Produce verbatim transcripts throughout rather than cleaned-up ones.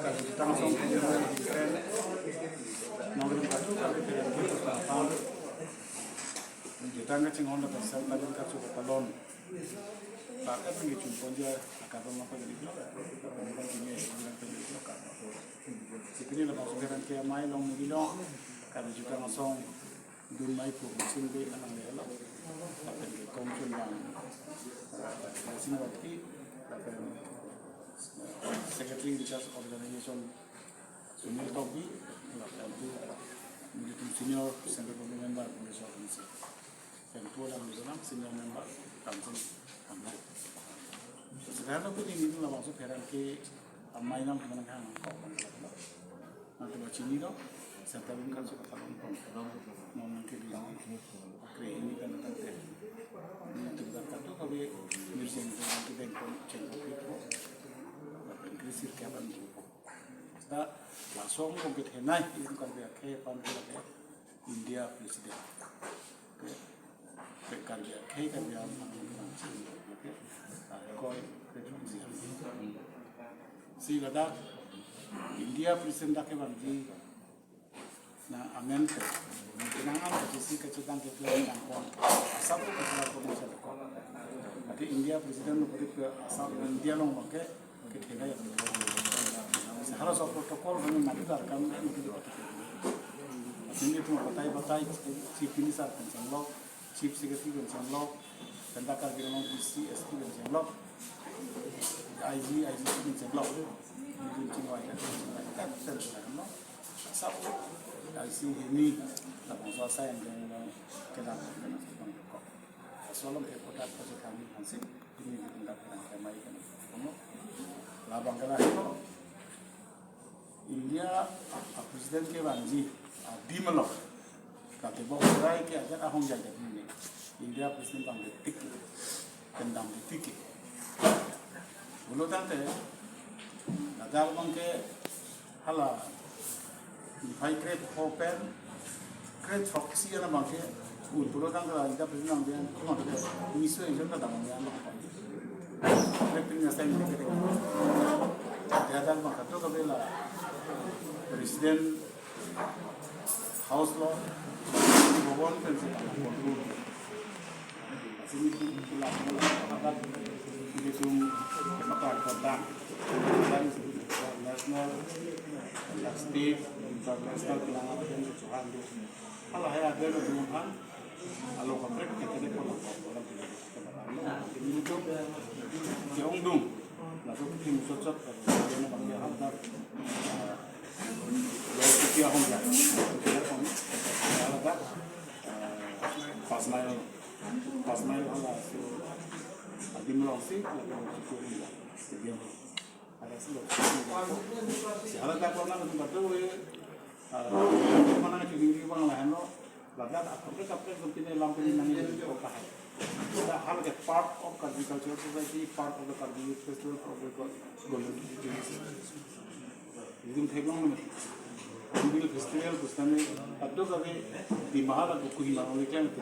Jutang asong, nong ring katu kali kali kali kali. Jutang kachinghon la pasal kali kachu katalon. Pakat nang kechun ponja akadong apa jadi lo. Apa nang kini jadi lo ka. Sipini la masuk kan ke amei along nang lo. Kali jutang asong dun mei pu sing be anang le lo. Lapen ke kongchun bang, eh, sing wakti, lapen, eh, Secretary in charge organization Sunil Tokbi, lapen tu nelitum senior Central Government member Police Officer. Lapen tu alam itu nang senior member Kamsing Kamsing. Sekarang tu ini tu labangso pherangke amei nam mana kan kok. Nang tu chini do, serta bingkal suka talon pon. Non nang ke di kre ini kan tangte. Ini tu dak katu kabe museum tu nang ke dengkon cengkok itu. Lapen krisir kapan tu. Ta lason kong kethenei itu kan dia ke pan ke India President. Ke, ke Karbi akhei Karbi Anglong, ke, ah, koi, ke, si ladak India President dak kevangji, na amen ke, kenang an ke jisi kachetong ke nangkon, asap ke kachetong ko nang sa ko. Tapi India President lo ke asap India along ke, kethenei ya. Seharusnya protocol kami mati dar kami mati di. Sini tu batai batai Chief Minister kan sanglo, Chief Secretary kan sanglo, tanda Karbi Anglong D C, S P kan sanglo, I G, I G P kan sanglo. Ini kan chingwai kan, kan sanglo. Asap I C ini, tapi soal saya yang dengan kelang kelang. Asolong ke kotak kotak kami hansip, ini di tingkat yang kami kan. Kono, labang kelang itu, India, ah, President kevangji, ah, adim along. Kate bo rai ke ajar ahong jai jadi ini. India President bang detik, kendam detik. Bulu tangte, ladak bang ke hala, niphai kre-pho pen, kre-throksi ana bang ke, un puro tang kala India President nang dia, kumang ke, miso ejon na damang dia, nang ke. Kre-pini nasa ini ke. Dia dak bang katu kabela, President House lo, Bhawan pen si, Sini tu pula pula pakat, sini tu makan kota. Dan international, state, international pula apa yang kecuali tu. Kalau saya ada tu kan, kalau kaprek kita ni pun apa orang tu. Sini tu, dia ungdung. Laso kethim sot sot, kena bang dia hamdar. Lo kitia hong ya. Kitia hong. Hala dak, eh, pas main, pas main hala so, adim along si, lalu kitia hong ya. Stadium. Ada si lo. Si hala dak lo na betul betul we, eh, mana kitia hong bang lahen lo. Ladak kaprek kaprek kontine lam pini nang ini ko kahai. Ladak hal ke part of Karbi Cultural Society, part of the Karbi Youth Festival, part of the Golden Jubilee. Idun theklong naman. Jubilee Festival kusitame adu kave di mahal aku kuhi marong leklang itu.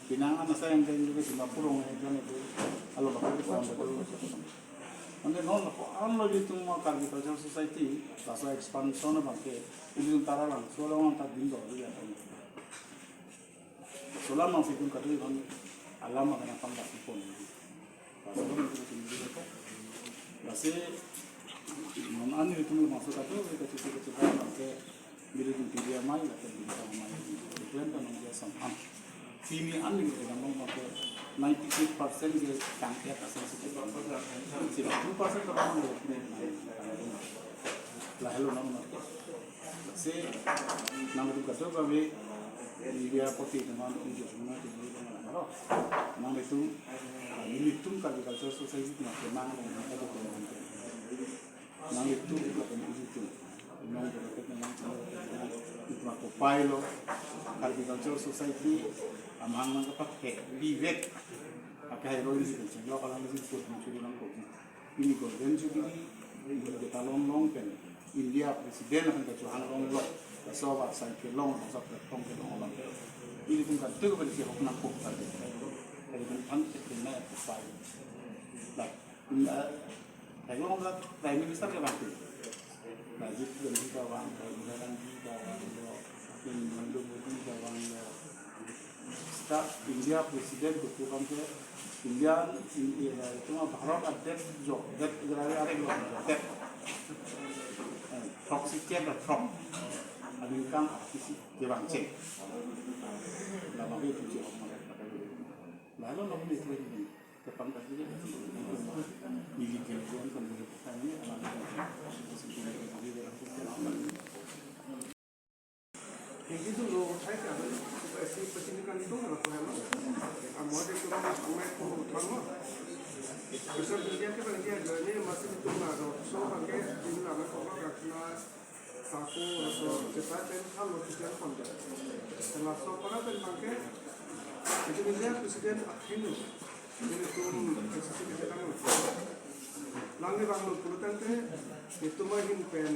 Pinang ana sayang dan juga di mapurong leklang itu. Alo bakal kita betul. Ante non ko-an lo itum ma Karbi Cultural Society, laso expansion abang ke, itum tara lang, so long ta din do ya. So lam mang si itum katu itum alam abang yang pang dasi pon. Laso lo itum itum itum ko. Lasi, non an itum masuk katu, katu katu katu abang ke, Bili dun T V amei, lapen dun tang amei, dun tang amei dia samham. Pini an ni kita ngomong pakai ninety-eight percent dia tang ya percent sih. Sila two percent kalau mau dia. Lah hello nama nanti. Si nang itu kacau kami media poti teman itu semua itu dulu teman. Nang itu, ini itu Karbi Cultural Society itu nang kenang dengan kita itu. Nang itu bukan itu. Nang itu bukan itu. Itu aku pailo. Karbi Cultural Society amang nang kapak ke. Vivek. Akai lo ini kan. Lo kalau ini pun mencuri nang kopi. Ini Golden Jubilee. Ini kita long long pen. India President akan kecuali long long. Laso ba sai ke long, laso platform ke long long. Ini pun kan tu kan si hok nang kok tadi. Jadi kan pan ke kena pailo. Lah. India, Prime Minister ke bangke. Rajiv Gandhi ta vanglo, Indira Gandhi ta vanglo, Narendra Modi ta vanglo. Seta India President kepu abangke India, India, itum Bharat adet jo, det, areng lo, det. Eh, throk si chen, throk. Aningkan isi kevang cheng. Lama ke puji orang mana. Lalu lama ni itu ini. Kepang tadi dia. Ini dia, dia kan dia. Ini alam. Hindi dulu, saya kira, supaya si pecini kan itu nggak apa-apa. Amor itu kan amai itu utama. Bisa dia ke bang dia, dia ini masih itu nggak ada. So, pakai ini lama kok nggak kena sako, so, kita kan kalau kita kontak. Kalau so, pada kan pakai, itu dia presiden akhirnya. Ilitum K C C kita kan. Langni bang lo pulutan te, itum ahin pen,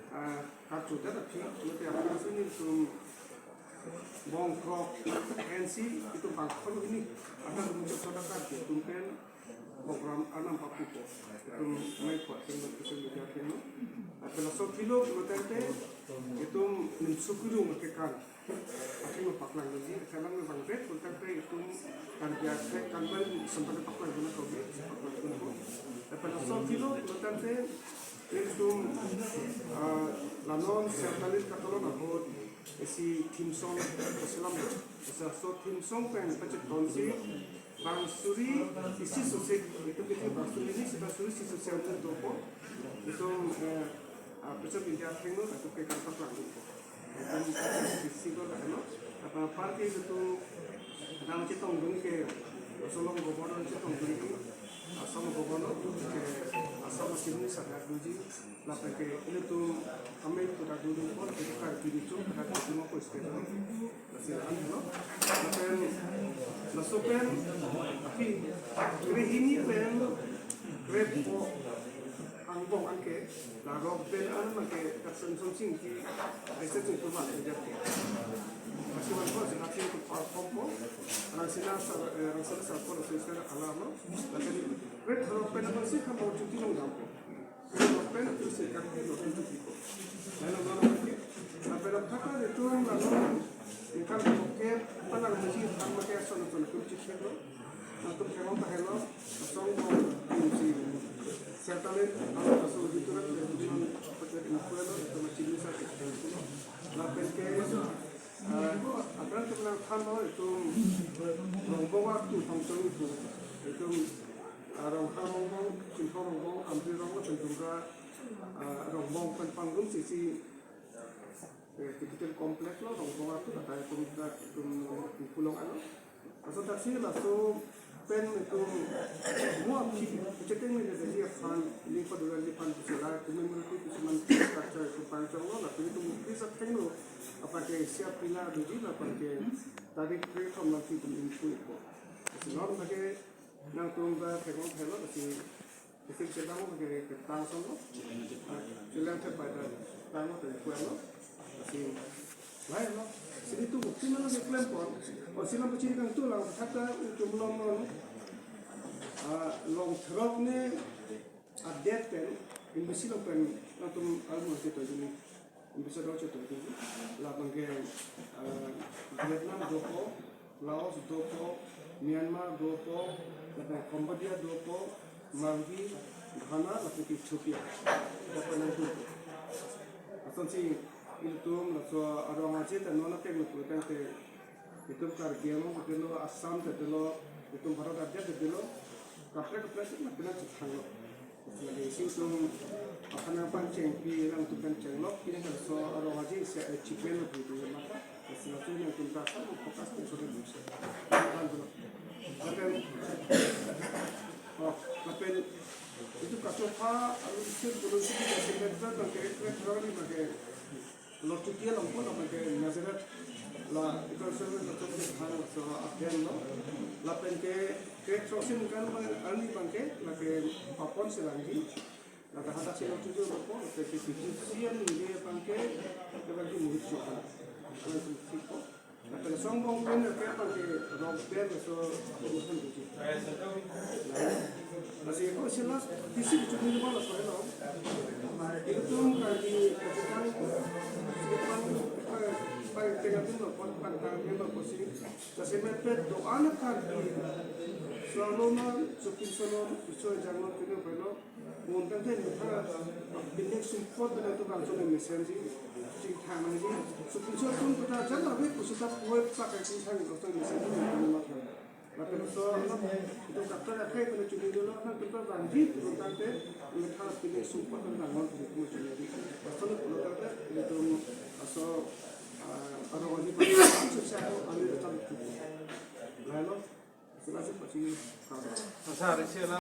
ah, karchu ta tapi, lo te apa sini itum bong krok, N C, itum bang kol ini, ada itum cek soda karchu, itum pen program anam papupo, itum mai kuat, itum itum media keno. Apela so kilo pulutan te, itum nim sukuru makekan. Akhirnya paklang lagi, sekarang memang red, kontak pe itum kan biasa, kan bal sempat paklang guna kau biasa, paklang guna kau. Tapi langsung kilo, kontak pe itum, ah, lanon, sertalin katolon ahot, isi theme song, selam, isi so theme song pen pacet tonsi, bang suri, isi susik, itum kita bang suri ini, si bang suri, isi susik, itum dopo, itum, eh, ah, pacet India akhirnya, itum ke kan paklang guna kau. Kan isi ko ano, apa party itu nang chetongdun ke, Assam Governor chetongdun ke, Assam Governor ke, Assam Chief Minister Duji, lapen ke ilitum amei itu Duji pon, ke Karbi itu, ke Duji mo ko state. Masih ano, lapen, laso pen, tapi, kre hini pen, kre po, angbong anke, la rok pen an make kasen song sing ki, ese sing tu mat ke jati. Masih wan ko, sing hati tu perform ko, rang sina sar, eh, rang sina sar ko, rang sina sar alam lo, lapen red rok pen an si kan mau cuti long dam ko. Rok pen tu si kan tu lo tu cuti ko. Lalu lalu lagi, lapen rok kata itu lalu, ikan oke, apa lagi masih kan make son son tu cuti lo. Latum kemang tahelo, song bong, kunci. Sertalin, kalau kaso itu kan, dia bilang, apa dia info lo, itu macam ini saya katakan. Lapen ke, eh, akan kita than lo, itu, Rongbong waktu, tongtong itu. Itu, eh, Rongkhang Rongbong, Chinthong Rongbong, Amri Rongbong, Chinthong Rongbong, eh, Rongbong, pen pangrum sisi, eh, capital complex lo, Rongbong waktu, kata itu, itu, itu pulang ano. Laso taksi laso pen itum mo aphi cheteng ne jadi aphan ni paduran di pan pusela commemorative কিছুমান structure itum pangchonglo lapen itum office athengno apake sia pila duji lapen ke tarik kre thom lang itum impu ipo. Silon lake nangtum ba thengong thelo si Isim sedang ke ketang solo. Silang ke pada tang lo tadi kuan lo. Isim lain lo. Sini tu bukti mana ke klem pon. Oh, silang peciri kang tu lang kata utum nom nom. Ah, long throk ni adet pen, imbesi lo pen, latum almu kita juni. Ambassador chetu tu, labang ke, eh, Vietnam dopo, Laos dopo, Myanmar dopo, lapen Cambodia dopo, Maldives, Ghana, lapen Ethiopia. Dapat nang tu. Asonsi ilitum laso arong aje ta non ateng lo pulotangte itum Karbi Anglong ta dolo, Assam ta dolo, itum Bharat adet ta dolo, kaprek kaprek ta kena chethang lo. Lasi itum aphan nangpangchengpi, nangtum pangchenglok, pini kan laso arong aje isi achievement lo pu itum mata. Lasi latum nangtum ta asal focus pen sore dun se. Lapen, oh, lapen itum kachopha, alu sir, belum sih kita sebentar bang kere kere kere ni bang kere. Lord Chutia longpo lapen ke Nazareth la ikan serve la chok thang so aden lo. Lapen ke ke chok sim kan bang arni bang ke la ke papon selangji. La ke hadak si Lord Chutia longpo lapen ke Christian ni dia bang ke ke bang ke muhit chok kan. Lapen ke siko. Lapen ke songbong pen ke bang ke rock band so muhit chok. Lasi ko sila tisi chok ni bang la so lo. Itum kan Kosi, jasemet pet do-an akan di solo ma, sopinso lo, iso janglo, kene pelo, montang te methang, pining sumpot pen atum bangso le mesenji, chingthang nangji, sopinso atum kata jang abe kusita puhoi pakai chingthang, bangso le mesenji, kene matha. Lapen so, alam, itu kata akai pen chuni dolo, alam kita bangji, montang te, methang pining sumpot pen nangon, pen chuni di. Asal lo pulo kata, itu, aso, ah, aro wajib, sukses, aro wajib, lalu, sila sih pasti, Asa, isi alam.